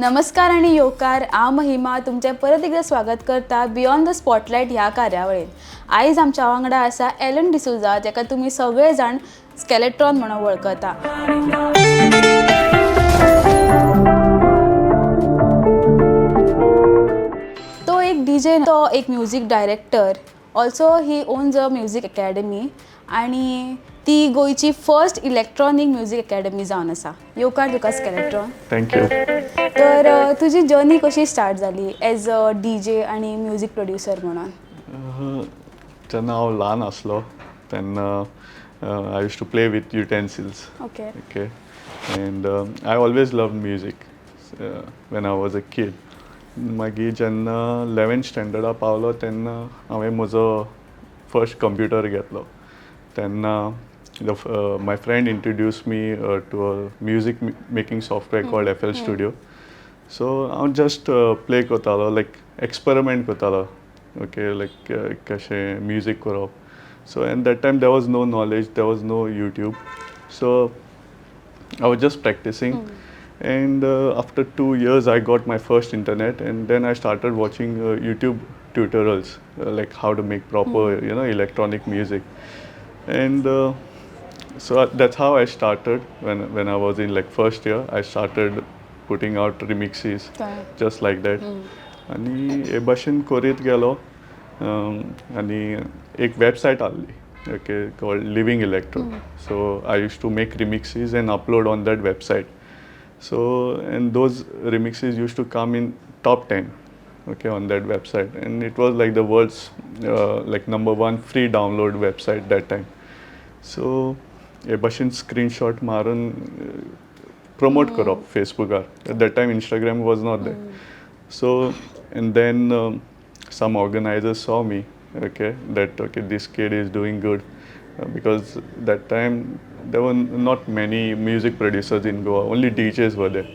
नमस्कार आनी येवकार. हांव महिमा, तुमचें परत एकदां स्वागत करता बियॉन्ड the spotlight ह्या कार्यावळीन. आयज आमच्या वांगडा आसा एलन डिसोजा, जाका तुमी सगळे जाण स्केलेट्रॉन म्हणून वळखता. तो एक डीजे, तो एक music director, also he owns a music academy आनी ती गोंयची फर्स्ट इलेक्ट्रॉनीक म्युजीक एकॅडमी जावन आसा. येवकार तुका, स्केलेट्रॉन. Thank you. तर तुजी जर्नी कशी स्टार्ट जाली एज अ डीजे आनी म्युजीक प्रोड्युसर म्हणून? जेन्ना हांव ल्हान आसलो तेन्ना I used to play with utensils. Okay. Okay, and I always love music when I was a kid. मागीर जेन्ना इलेवेन्थ स्टँडर्डा पावलो तेन्ना हांवें म्हजो फर्स्ट कंप्युटर घेतलो. तेन्ना the my friend introduce me to a music making software called FL Studio. So हांव just play करतालो, लायक एक्सपेरिमेंट करतालो, ओके, लायक कशें म्युजीक करप. So and that time there was no knowledge, there was no YouTube, so I was just practicing. And after 2 years, I got my first internet, and then I started watching YouTube tutorials, like how to make proper electronic music. And so that's how I started. When I was in like first year, I started putting out remixes just like that. आनी हे भाशेन करीत गेलो आनी एक website आहली, okay, called Living Electro. So I used to make remixes and upload on that website. So and those remixes used to come in top 10, okay, on that website, and it was like the world's like number one free download website that time. So हे भाशेन screenshot मारून promote करप फेसबुकार. At that time Instagram was not there. So and then some organizers saw me, okay, that okay, this kid is doing good, because that time there were not many music producers in Goa, only DJs were there.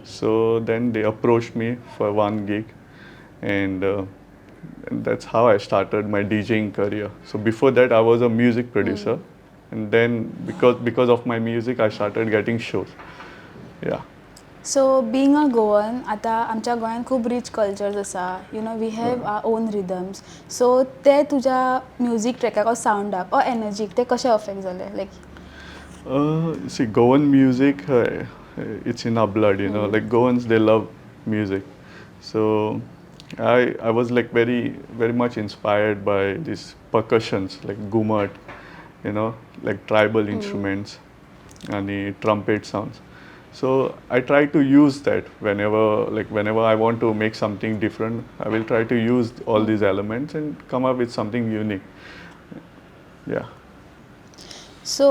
So then they approached me for one gig, and that's how I started my DJing career. So before that, I was a music producer, and then because of my music, I started getting shows. Yeah. So being a Goan, आतां आमच्या गोंयांत खूब rich cultures आसा, we have our own rhythms, so ते तुज्या music ट्रॅकाक or सावंडाक or एनर्जीक ते कशें affect जाले लायक? See, Goan music, it's in our blood. Like Goans, they love music. So I was like very, very much inspired by these percussions, like gumat, like tribal instruments, and the trumpet sounds. So I try to use that whenever, like whenever I want to make something different, I will try to use all these elements and come up with something unique. Yeah. So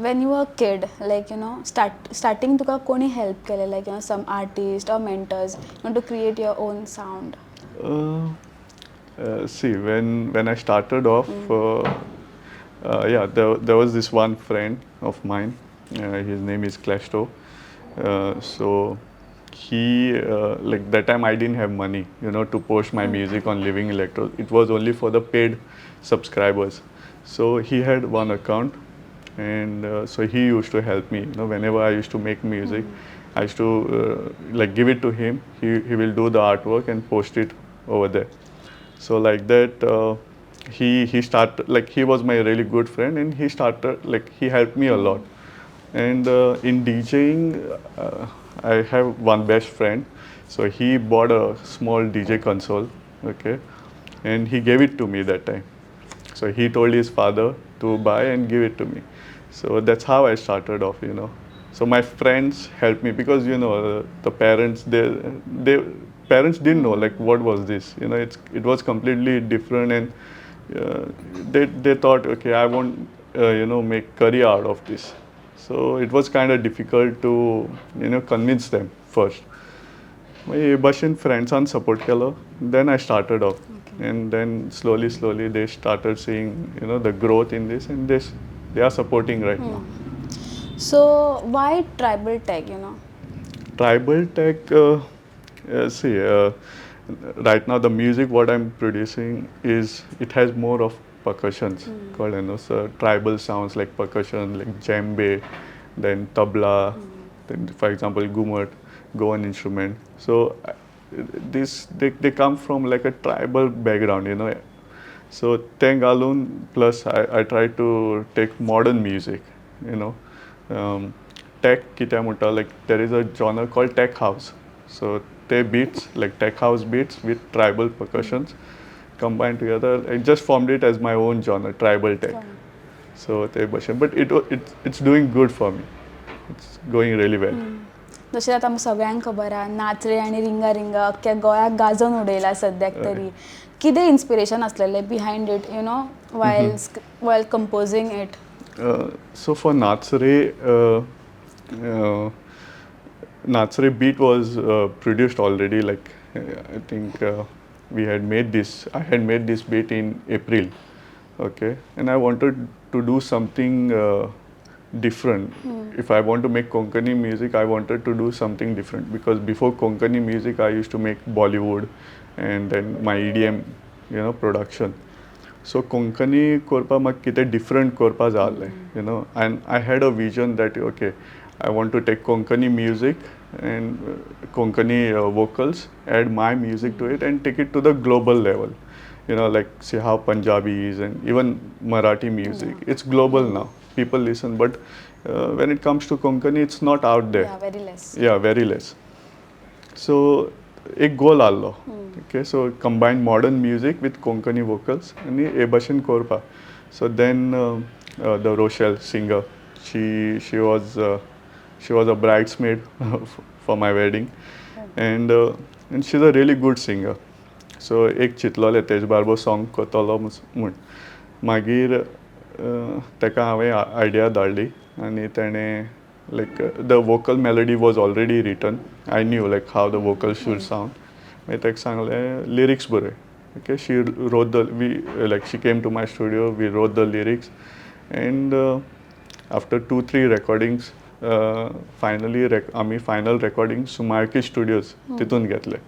when you were kid, like starting तुका कोणी help केलें, like some artist or mentors to create your own sound? See, when I started off, yeah, there was this one friend of mine. His name is Clasto. So he like that time I didn't have money to post my music on Living Electro. It was only for the paid subscribers. So he had one account, and so he used to help me. Whenever I used to make music, I used to like give it to him. He will do the artwork and post it over there. So like that, he started, like he was my really good friend, and he started, like he helped me a lot. And in DJing, I have one best friend. So he bought a small DJ console, okay, and he gave it to me that time. So he told his father to buy and give it to me. So that's how I started off. So my friends helped me because the parents, they parents didn't know like what was this, it was completely different, and they thought, okay, I won't make career out of this. So it was kind of difficult to convince them first. मागीर हे भाशेन फ्रेंड्सान support केलो, then I started off, and then slowly slowly they started seeing the growth in this, and this they are supporting right now. So why tribal tech? Tribal tech, see, right now the music what I'm producing is, it has more of percussions called, so tribal sounds like percussion, like djembe, then tabla, then for example gumat. Goan instrument. So this they come from like a tribal background. So तें घालून plus I try to take modern music. Tech कित्याक म्हणटा, like there is a genre called tech house. So ते beats, like tech house beats with tribal percussions combined together, I just formed it as my own genre, tribal tech. So ते भशेन, but it's doing good for me. It's going really well. जशें आतां आमकां सगळ्यांक खबर आहा, नाचरे आनी रिंगा रिंगा अख्ख्या गोंयाक गाजोवन उडयला सद्याक तरी. कितें इन्स्पिरेशन आसलेलें behind it while composing it? So for Nachre, Nachre beat was produced already. Like I think we had made this. I had made this beat in April. Okay, and I wanted to do something different. If I want to make Konkani music, I wanted to do something different because before Konkani music, I used to make Bollywood, and then my EDM, production. So Konkani करपा म्हाका कितें different करपा जाय आसलें, and I had a vision that, okay, I want to take Konkani music and Konkani vocals, add my music to it and take it to the global level, like see how Punjabis and even Marathi music, it's global now, people listen, but when it comes to Konkani, it's not out there. Yeah, very less. Yeah, very less. So एक गोल आहलो, okay, so combine modern music with Konkani vocals आनी हे भाशेन करपा. So then the Rochelle singer, she was a bridesmaid for my wedding and she is a really good singer. So एक चिंतलोलें तेज बारबोर song करतलो म्हूण. मागीर ताका हांवें आयडिया धाडली आनी तेणें, like the vocal melody was already written. I knew like how the vocal should sound. मागीर ताका सांगलें, लिरिक्स बरय. Okay, she wrote the we like she came to my studio, we wrote the lyrics and after two three recordings, finally आमी final recording सुमार्की studios तितून घेतले.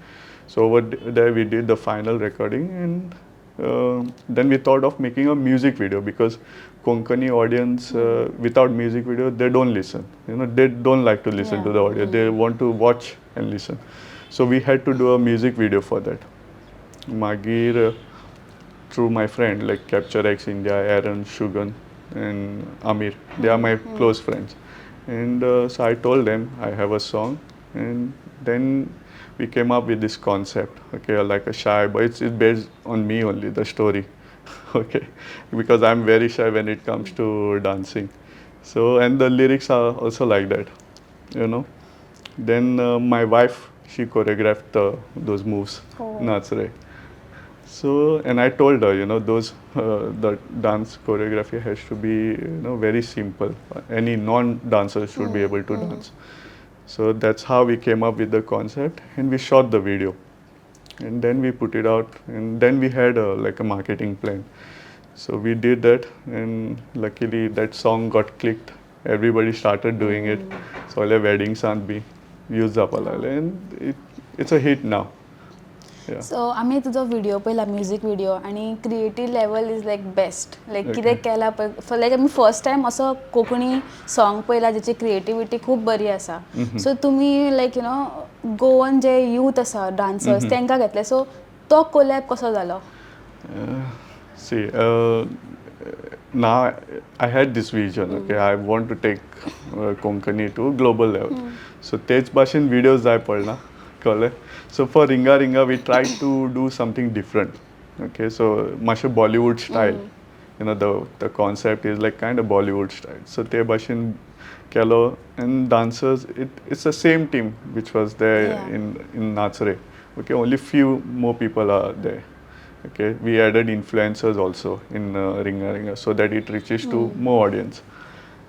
So over there we did the final recording and then we thought of making a music video because Konkani audience, without music video they don't listen. They don't like to listen to the audio. They want to watch and listen. So we had to do a music video for that. मागीर through my friend like Capture X India, Aaron, Shugan and Amir, they are my close friends, and so I told them I have a song and then we came up with this concept, okay, like a shy boy. It's based on me only, the story, okay, because I'm very shy when it comes to dancing. So, and the lyrics are also like that. Then my wife, she choreographed those moves. Oh. Nachre. So, and I told her, those the dance choreography has to be, very simple. Any non-dancer should be able to dance. So that's how we came up with the concept, and we shot the video, and then we put it out, and then we had like a marketing plan. So we did that, and luckily that song got clicked. Everybody started doing it. सगळे वेडिंग्सान बी use जावपा लागले and it's a hit now. Yeah. So आमी तुजो video पळयला, music video, आनी creative level is like best, like कितें केलां पळय, लायक आमी फर्स्ट टायम असो कोंकणी सॉंग पळयला जेची क्रिएटिविटी खूब बरी आसा. सो तुमी लायक you know Goan J youth आसा डान्सर्स तांकां घेतले, सो तो कोलॅब कसो जालो? See, now I had this vision, okay, I want to take Konkani to global level. So तेच भाशेन videos जाय पडना, कळ्ळें? So for Ringa Ringa we try to do something different. Okay, so मातशें Bollywood style. The concept is like kind of Bollywood style. So ते भाशेन केलो and dancers, it's the same team which was there in Nachre. Okay, only few more people are there. Okay, we added influencers also in Ringa Ringa so that it reaches to more audience.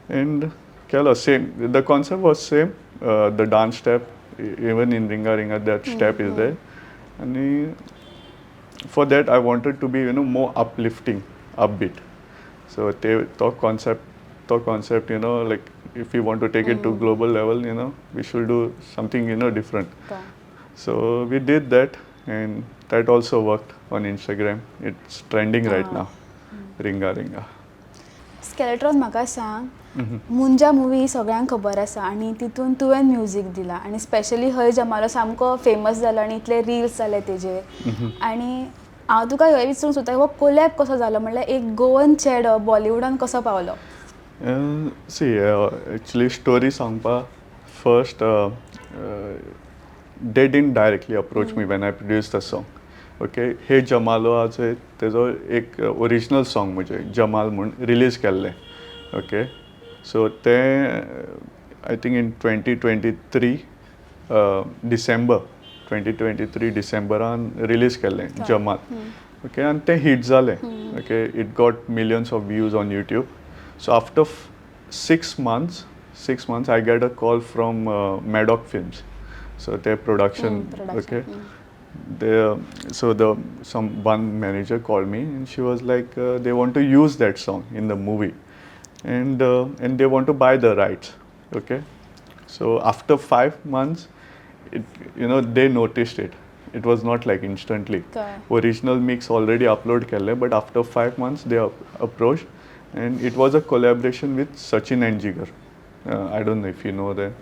And केलो same, the concept was same. The dance step, even in Ringa Ringa, that step is there. And for that, I wanted to be more uplifting, upbeat. So ते तो concept, like if you want to take it to global level, we should do something different. So we did that, and that also worked on Instagram. It's trending right now. Ringa Ringa. स्केलेट्रॉन, म्हाका सांग. मुंजा movie ही सगळ्यांक खबर आसा आनी तितून तुवें music दिला आनी स्पेशली हय जमालो सामको फेमस जालो आनी इतले रिल्स जाले तेजेर. आनी हांव तुका हें विचारूंक सोदता, हो कोलॅब कसो जालो? म्हणल्यार एक गोवन चेडो बॉलिवूडान कसो पावलो? सी, एक्चुली स्टोरी सांगपा, first, they didn't directly approach me when I produced the song. Okay, हे जमालो आहा तेजो एक ओरिजिनल सॉंग म्हणजे जमाल म्हूण रिलीज केल्लें. ओके, सो तें I think in 2023 December, 2023 डिसेंबरान release केल्लें जमाल. ओके, आनी तें हिट जालें. Okay, it got millions of views on YouTube. So after 6 months I get a call from Maddock Films. So their production, production, okay. They, so the some one manager called me and she was like, they want to use that song in the movie, and they want to buy the rights. Okay, so after 5 months, it you know they noticed it. It was not like instantly. कळ्ळें. Original mix already upload केल्ले, but after 5 months they approached, and it was a collaboration with Sachin and Jigar. I don't know if you know them.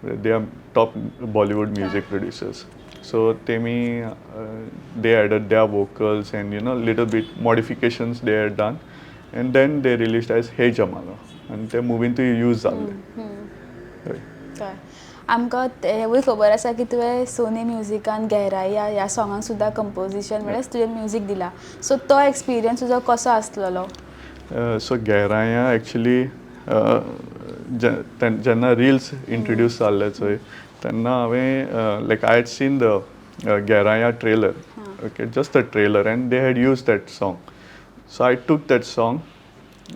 They are top Bollywood music producers. So तेमी they added their vocals and little bit modifications they had done, and then they released as Hey Jamalo, and ते मुवीन ती use जाल्ले. हय. कळ्ळें. आमकां हेंवूय खबर आसा की तुवें सोनी म्युजिकान गेहराया ह्या सॉंगाक सुद्दां कंपोजिशन, म्हणल्यार तुजें म्युजीक दिला. सो तो एक्सपिरियन्स तुजो कसो आसलेलो? सो गेहराया एक्चुली जेन्ना रिल्स इंट्रोड्यूस जाल्ले चोय, तेन्ना हांवें, like, I had seen the Gehraiyaan trailer, okay, just the trailer, and they had used that song. So I took that song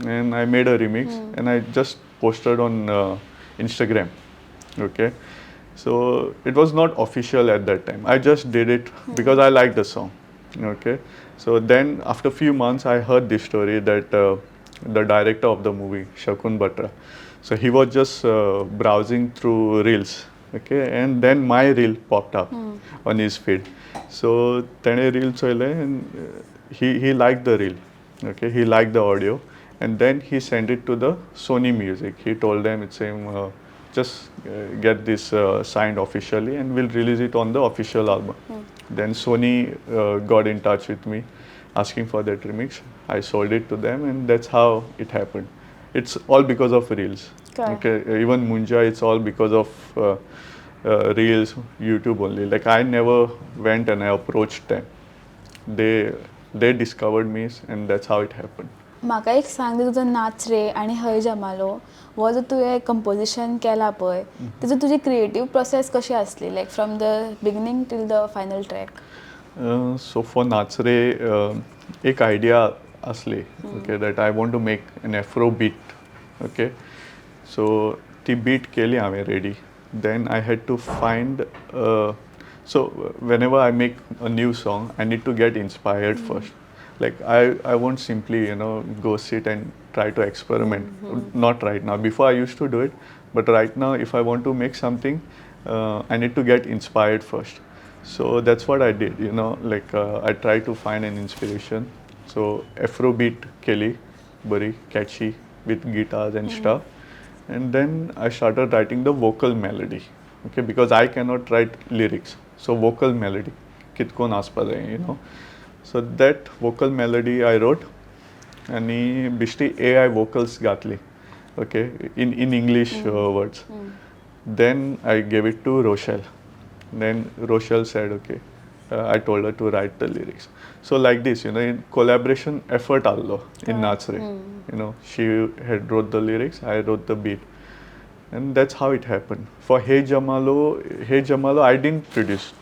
and I made a remix and I just posted on Instagram. Okay, so it was not official at that time. I just did it because I liked the song. Okay, so then after few months, I heard this story that the director of the movie, Shakun Batra, so he was just browsing through reels. Okay, and then my reel popped up on his feed. So तेणे reel चोयलें and he liked the reel. Okay, he liked the audio, and then he sent it to the Sony Music. He told them, it's same, just get this signed officially and we'll release it on the official album. Then Sony got in touch with me asking for that remix. I sold it to them, and that's how it happened. It's all because of reels. Correct. Okay, even Munja, it's all because of reels, YouTube only. Like, I never went and I approached them. They discovered me, and that's how it happened. म्हाका एक सांग, तुजो नाच रे आनी हय जमालो हो जो तुवें कंपोजिशन केला पळय, तेजो तुजी क्रिएटीव प्रोसेस कशी आसली, like from the beginning till the final track? So for Nachre, एक आयडिया आसली, okay, that I want to make an Afro beat. Okay, so ती बीट केली हांवें ready. Then I had to find, so whenever I make a new song, I need to get inspired first. Like, I won't simply go sit and try to experiment. Not right now. Before, I used to do it, but right now, if I want to make something, I need to get inspired first. So that's what I did. Like, I tried to find an inspiration. So Afrobeat केली, बरी catchy with guitars and stuff, and then I started writing the vocal melody, okay, because I cannot write lyrics. So vocal melody कितकोन आसपा जाय. So that vocal melody I wrote आनी बेश्टी AI vocals घातली, okay, in English words. Then I gave it to Rochelle. Then Rochelle said, okay, I told her to write the lyrics. So like this, in collaboration effort आसलो in Nachre. She had wrote the lyrics, I wrote the beat. And that's how it happened. For Hey Jamalo, Hey Jamalo, I didn't produce.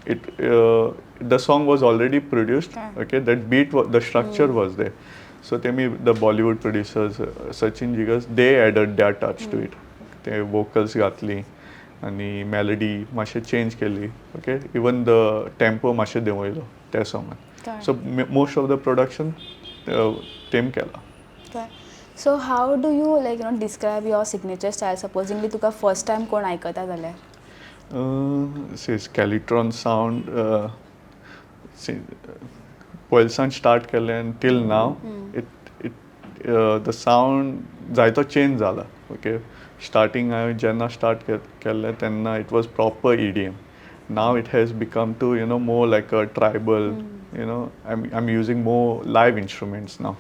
It the song was already produced. Okay, that beat, the structure was there. So तेमी the Bollywood producers, Sachin Jigars, they added their touch to it. ते vocals घातली आनी melody मातशें change केली. Okay, even the tempo मातशें देंवयलो त्या सॉंगान. कळ्ळें. So most of the production तेम केला. So how do you, like, describe your signature style, supposingly तुका फर्स्ट टायम कोण आयकता जाल्यार? सी, स्कॅलिट्रॉन सावंड पयलसान स्टार्ट केलें आनी till now it it The sound जायतो चेंज जाला. ओके, स्टार्टींग हांवें जेन्ना स्टार्ट केल्लें तेन्ना it was proper EDM. Now it has become to more like a tribal. I'm using more live instruments now,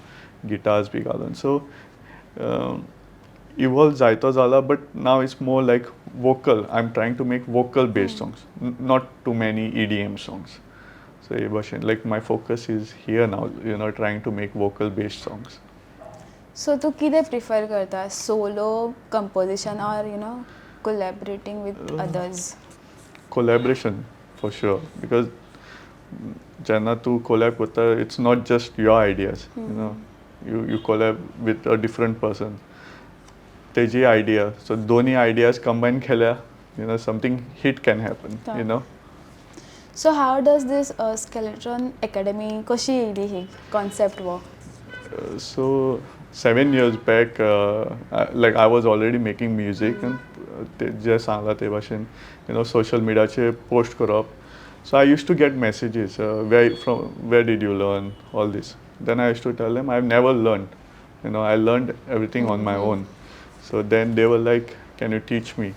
guitars बी घालून. So evolve जायतो जाला, but now it's more like vocal. I am trying to make vocal based songs, not too many EDM songs. So हे भशेन, like, my focus is here now, trying to make vocal based songs. So तूं कितें prefer करता, solo composition or collaborating with others? Collaboration for sure, because जेन्ना तूं collab करता, it's not just your ideas. You collab with a different person, तेजी idea. So दोनी ideas combine केल्या, something hit can happen you know So how does this Skeletron Academy कशी येयली ही concept हो? So 7 years back, like, I was already making music and ते जे सांगला ते भाशेन you know social मिडियाचेर पोस्ट करप. So I used to get messages, where did you learn all this? Then I used to tell them I never learn. I learn everything on my own. So then they were like, "Can you teach me?"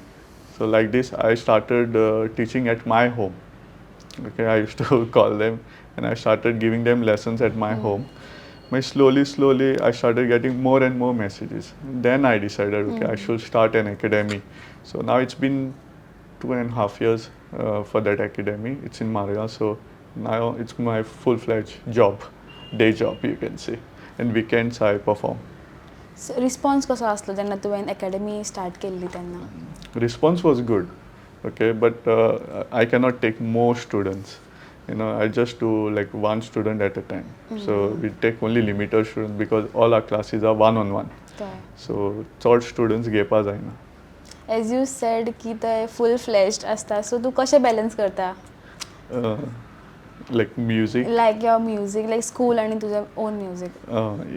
So like this, I started teaching at my home. Okay, I used to call them and I started giving them lessons at my home. But slowly, slowly, I started getting more and more messages. Then I decided, okay, I should start an academy. So now it's been 2.5 years for that academy. It's in Margao. So now it's my full-fledged job, day job, you can say. And weekends I perform. Response कसो आसलो जेन्ना तुवें academy start केल्ली तेन्ना? Response was good, okay, but I cannot take more students. I just do like one student at a time. So we take only limited students because all our classes are one on one. कळ्ळें. So चड students घेवपा जायना. As you said की ते फूल फ्लॅज्ड आसता, so तूं कशें balance करता? Like music? Like your music, like school आनी तुजें own music.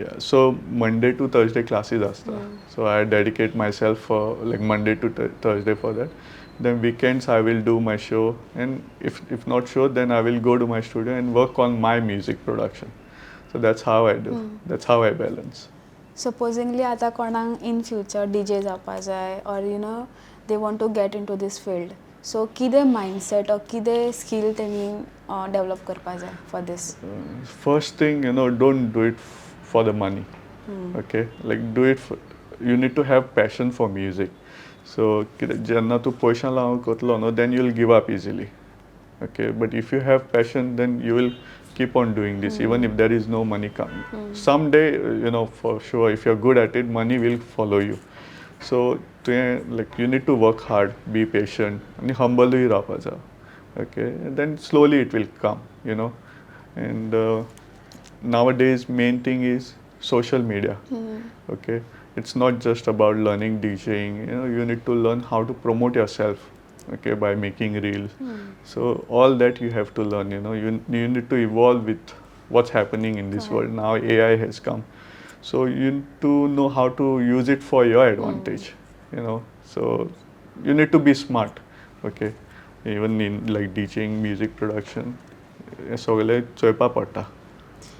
Yeah, so Monday to Thursday classes आसता. So I dedicate myself for like Monday to Thursday for that. Then weekends I will do my show, and if not show, then I will go to my studio and work on my music production. So that's how I do. That's how I balance. Supposedly आतां कोणाक in future DJ जावपा जाय or they want to get into this field, so कितें mindset or कितें skill तेणी develop करपा जाय for this? First thing, don't do it for the money. Okay, like, do it for, you need to have passion for music. So कितें जेन्ना तूं पयशां लागून करतलो न्हू, then you will give up easily. Okay, but if you have passion, then you will keep on doing this even if there is no money coming. Someday, for sure, if you're good at it, money will follow you. So तुवें like, you need to work hard, be patient आनी हंबलूय रावपा जाय. Okay, then slowly it will come. And nowadays main thing is social media. Okay, it's not just about learning DJing. You need to learn how to promote yourself, okay, by making reels. So all that you have to learn. You need to evolve with what's happening in this Correct. World. Now AI has come, so you need to know how to use it for your advantage. So you need to be smart, okay, even in like DJing, music production, हें सगळें चोयपा पडटा.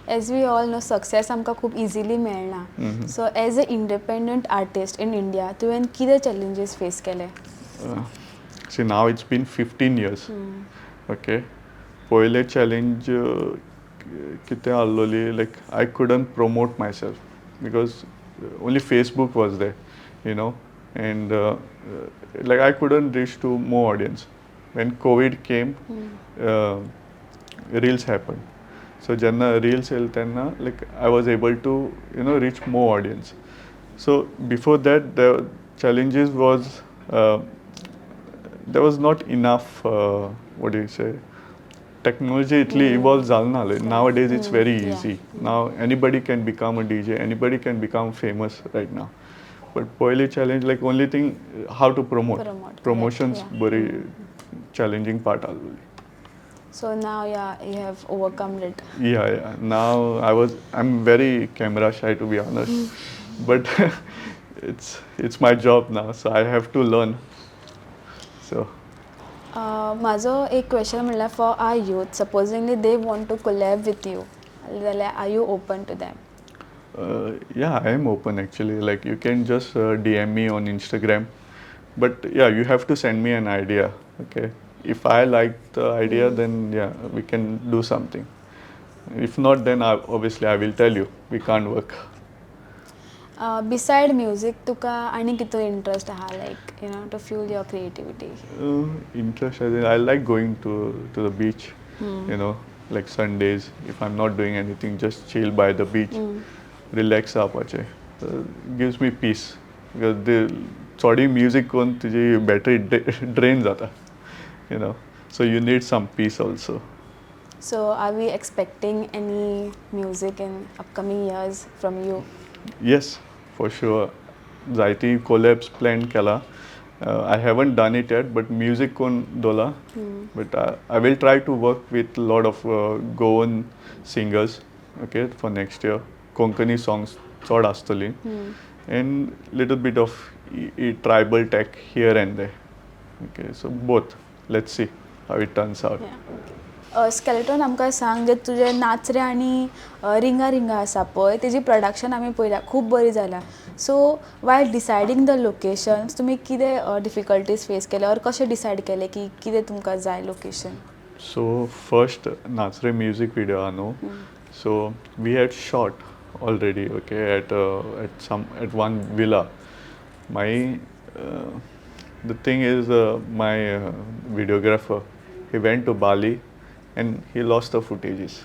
As we all know, success आमकां खूब easily मेळना. So as a independent artist in India, तुवें कितें challenges face केले? See, now it's been 15 years. Okay, पयले चॅलेंज कितें आहलोली, like, I couldn't promote myself because only Facebook was there and like, I couldn't reach to more audience. When COVID came, reels happen. So जेन्ना reels येयले तेन्ना, like, I was able to reach more audience. So before that, the challenges was there was not enough, what do you say, technology इतली evolve जाल ना. Nowadays it's very easy. Now anybody can become a DJ, anybody can become famous right now. But पयली challenge, like, only thing, how to promote. Promote, correct, Promotions बरी challenging part आहलोली. So now, yeah, you have overcome it. Yeah. Now I'm very camera shy, to be honest, but it's my job now, so I have to learn. So म्हाजो एक question म्हणल्यार, for our youth, supposingly they want to collab with you जाल्यार, are you open to them? Yeah, I am open actually. Like, you can just DM me on Instagram, but yeah, you have to send me an idea. Okay, if I like the idea, then yeah, we can do something. If not, then obviously I will tell you we can't work. Beside music तुका आनी कितून interest आहा, like to fuel your creativity? Interest, I think I like going to the beach. Like Sundays, if I'm not doing anything, just chill by the beach, relax जावपाचें. Gives me peace because the चोडी music करून तुजी battery drain जाता, so you need some peace also. So are we expecting any music in upcoming years from you? Yes, for sure. जायती कोलॅब्स plan केला. I haven't done it yet, but music करून दवरला, but I will try to work with lot of Goan singers, okay, for next year. Konkani songs चड आसतली and little bit of tribal tag here and there. Okay, so both. Let's see how it turns out. Skeleton, आमकां सांग जे तुजें नाचरे आनी रिंगा रिंगा आसा पळय, तेजी प्रोडक्शन आमी पळयल्या, खूब बरी जाला. So while deciding the locations तुमी कितें डिफिकल्टीज फेस केले ऑर कशें डिसायड केलें की कितें तुमकां जाय location? So first Nachre music video आहा न्हू, so we had shot already, okay, at some at one villa. मागीर the thing is, my videographer, he went to Bali and he lost the footages.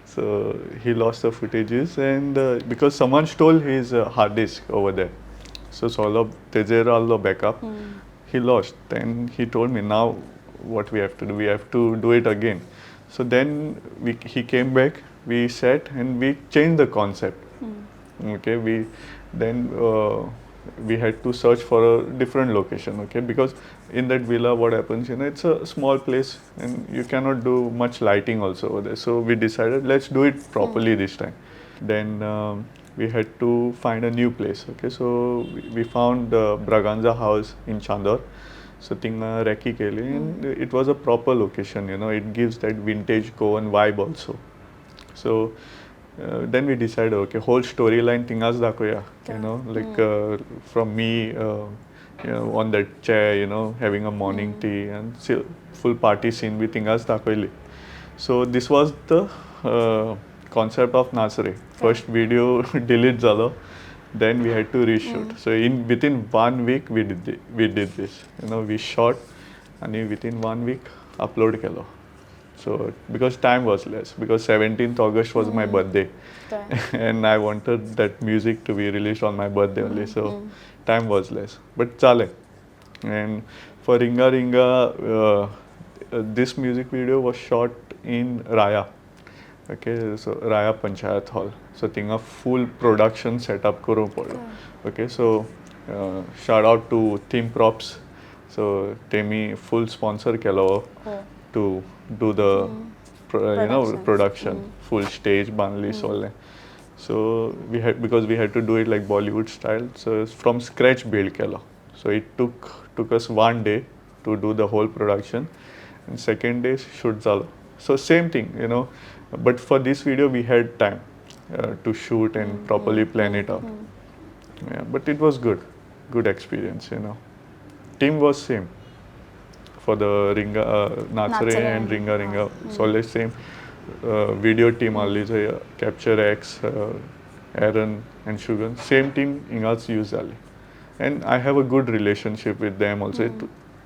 So he lost the footages and because someone stole his hard disk over there. So सगळो तेजेर आहलो backup. He lost. Then he told me, now what we have to do? We have to do it again. So then he came back, we sat and we changed the concept. Okay, we then we had to search for a different location, okay, because in that villa what happens, it's a small place and you cannot do much lighting also over there. So we decided let's do it properly this time. Then we had to find a new place, okay, so we found Braganza house in Chandor. So थिंगा recce केली and it was a proper location, it gives that vintage Goan vibe also. So then we decided, okay, whole storyline थिंगाच दाखोवया, like from me on that chair, having a morning tea and full party scene B थिंगाच दाखयली. So this was the concept of Nachre. First video delete जालो, then we had to reshoot. So in within 1 week we did this. We shot and within 1 week upload केलो. So because time was less, because 17th August was my birthday, and I wanted that music to be released on my birthday only, so time was less. But chale. And for Ringa Ringa, this music video was shot in Raya. Okay, so Raya Panchayat Hall. So थिंगा full production setup करूंक पडलो. Okay, so shout out to Team Props. So तेमी full sponsor केलो to do the production, full stage बांदली सगळें. So we had, because we had to do it like Bollywood style, so from scratch build केलो. So it took us 1 day to do the whole production, and second day shoot जालो. So same thing, but for this video we had time to shoot and properly plan it out. Yeah, but it was good experience. Team was same for the Ringa Nachre and Ringa Ringa, so always same video team आहली, so Capture X, Aaron and Shugan, same team hingaच use जाली. And I have a good relationship with them also.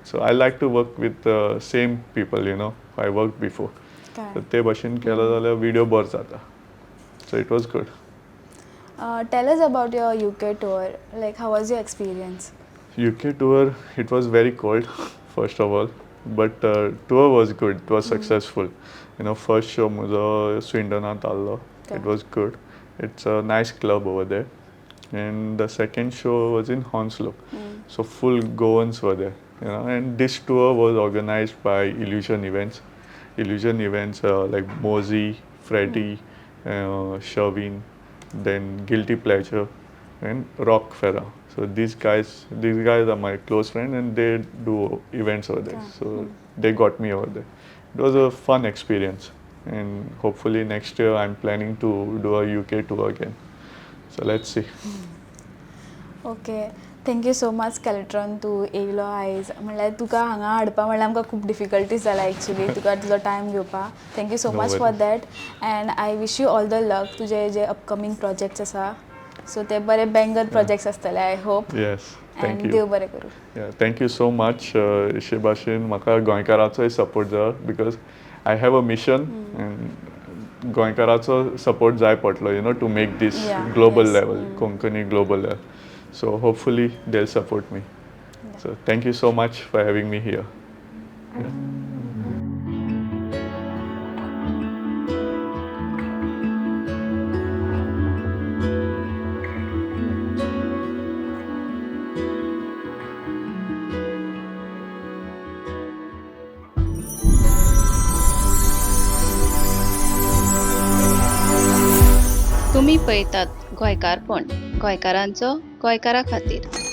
So I like to work with the same people, I worked before. So ते भशेन केलो जाल्यार video बरो जाता. So it was good. Tell us about your UK tour. Like, how was your experience? UK tour, it was very cold, first of all, but tour was good. It was successful. First show म्हजो स्विंडनांत आहलो. It was good. It's a nice club over there. And the second show was in Hounslow. So full Goans were there, and this tour was organized by Illusion Events. Illusion Events, like Mozi, Freddy, Sherwin, then Guilty Pleasure, and Rock Ferra. So these guys are my close friends, and they do events over there. So they got me over there. It was a fun experience. And hopefully next year I am planning to do a UK tour again. So let's see. Okay, thank you so much Skeletron, तूं येयलो आयज. म्हणल्यार तुका हांगा हाडपा म्हणल्यार आमकां खूब डिफिकल्टीज जाला एक्चुली तुका तुजो टायम घेवपा. Thank you so No much for worries. That and I wish you all the luck. तुजे जे अपकमींग प्रोजेक्ट्स आसा, सो ते बरे बँगर प्रोजेक्ट्स आसतले, I hope. Yes, thank and you. देव बरें करूं. Yeah, thank you so much. अशे भाशेन म्हाका गोंयकाराचोय सपोर्ट जाय because I have a mission and गोंयकाराचो support जाय पडलो to make this global level, Konkani global level. So hopefully they support me. So thank you so much for having me here. तुमी पळयतात गोंयकारपण, गोंयकारांचो गोंयकारा खातीर.